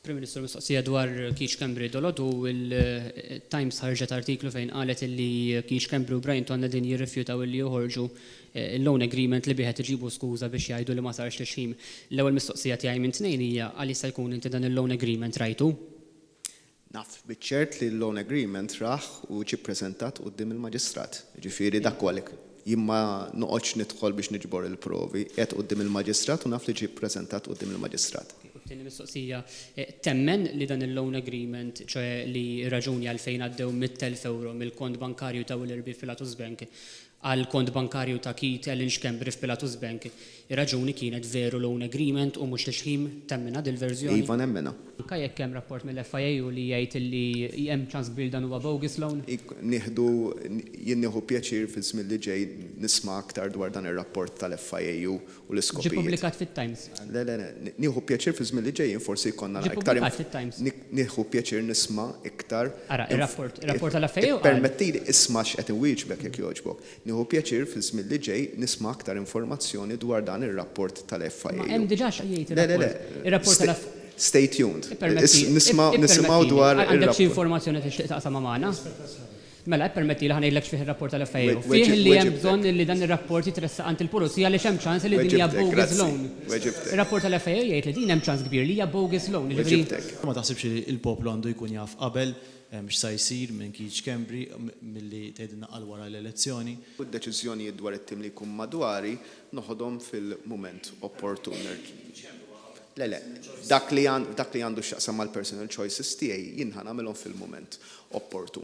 Prim Ministru, mistoqsija dwar Keith Schembri. Dalgħodu il-Times ħarġet artiklu fejn qalet illi Keith Schembri u Brian Tonna din jirrifjutaw illi joħorġu il-loan agreement li bih qed iġibu skuża biex jgħidu li ma sarx tixħim. L-ewwel mistoqsija tiegħi minn tnejn hija għal jista' jkun inti dan il-loan agreement rajtu? Naf biċ-ċert li l-loan agreement rah u ġie ppreżentat quddiem il-Maġistrat. Jiġifieri dak huwa li jien ma noqgħodx nidħol biex niġbor il-provi. Qiegħed quddiem il-Maġistrat u naf li ġie ppreżentat quddiem il-Maġistrat. U t-tieni mistoqsija, temmen li dan il-loan agreement, ċoe li r-raġuni għalfejn għaddew €100,000 mill-kont bankarju ta' Willerby f'Pilatus Bank għal kont bankarju ta' Keith Allen Schembri f'Pilatus Bank, ir-raġuni kienet veru loan agreement u mhux tixħim? Temminha dil-verżjoni? Iva, nemminha. Anke jekk hemm rapport mill-FIAU li jgħid li hemm ċans kbir dan huwa bogus loan? Nieħdu, jien nieħu pjaċir fiż-żmien li ġej nisma' aktar dwar dan ir-rapport tal-FIAU u Ġie l-iskopijiet. ppubblikat fit-Times. Le, le, le, nieħu pjaċir fiż-żmien li ġejjin forsi jkollna Ġie iktar ppubblikat fit-Times. Nieħu pjaċir nisma' iktar. Ara, ir-rapport tal-FIAU qal. Ippermettili isma' x'qed inwieġbek jekk jogħġbok. Nieħu pjaċir fiż-żmien li ġej nisma' aktar informazzjoni dwar dan ir-rapport Ma tal-FIAU. hemm diġà x'jgħid Le, le, le. ir-rapport. Ir-rapport tal Stay tuned. Ippermetti, Nisma' nisimgħu ippermettili. dwar Għandek xi ir-rapport. informazzjoni tixtieq taqsam magħna? Mela, ippermetti li ħa ngħidlek x'fih ir-rapport tal-FIAU. Fih li hemm Weġibtek. Bżonn li dan ir-rapport jitressaq għand il-pulizija għaliex hemm ċans li din hija Weġibtek, bogus grazzi. loan. Weġibtek. Ir-rapport tal-FIAU jgħid li din hemm ċans kbir li hija bogus loan. Jiġifieri Weġibtek. Ma taħsibx li l-poplu għandu jkun jaf qabel x'sa jsir minn Keith Schembri milli tgħidilna għal wara l-elezzjoni? U d-deċiżjonijiet dwar it-tim li jkun madwari noħodhom fil-mument opportun. Le, le, dak li għandu x'jaqsam mal-personal choices tiegħi jien ħa nagħmilhom fil-mument opportun.